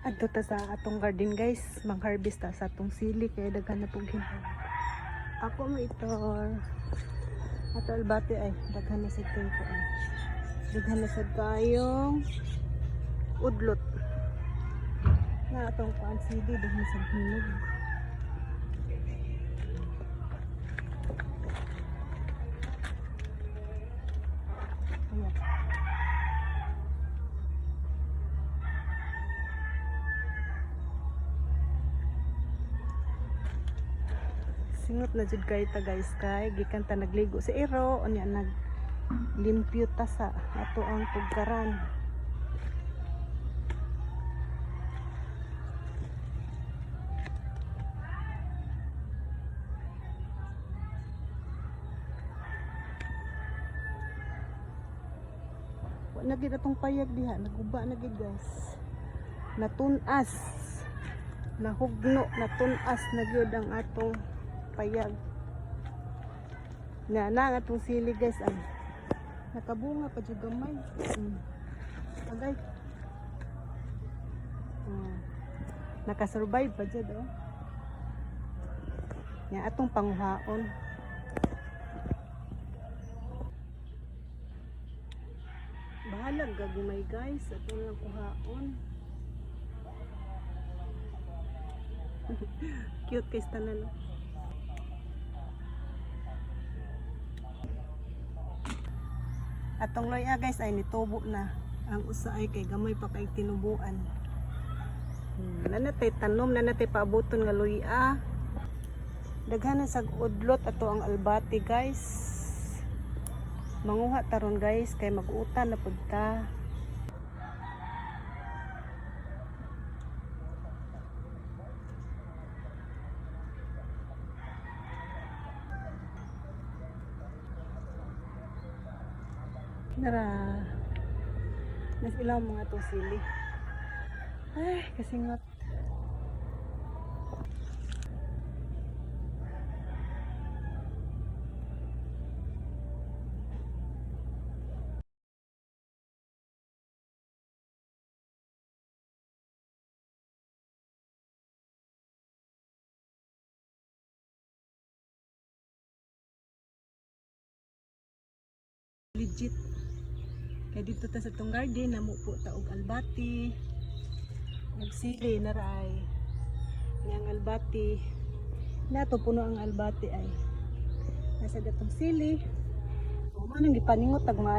Adto ta sa atong garden, guys, mang-harvest ta sa atong sili kay daghan na pug hinog. Ako mo itor. Ato albate ay daghan na sa kuan. Daghan na sad kayong udlot. Na atong kuan sili daghan sa hinog. Ayan. Singot na jud kay ta, guys, kay gikan ta nagligo sa iro, unya nag limpyo ta sa ato ang tugkaran. Wa na gid atong payag diha, naguba na gid, guys. Natunas. Nahugno, natunas na gyud ang atong payag. Na na ang atong sili, guys, ay nakabunga pa jud gamay. Agay. Nakasurvive pa jud oh. Nya atong panguhaon. Bahalag gagmay, guys, atong lang kuhaon. Cute kay tanan. Oh. Atong loya, guys, ay nitubo na. Ang usa ay kay gamay pa kay tinubuan. Nanatay tanom, nanatay paabuton nga luya. Daghan na sag udlot ato ang albati, guys. Manguha taron, guys, kay mag-utan na pud ta. Nara. Nas ilaw mga to sili. Ay, kasingot. Legit. Kay dito ta sa tong garden, namupo ta og albati. Og sili na ra ay. Yang albati. Nato puno ang albati ay. Nasa datong sili. O man ang gipaningot tag maayo.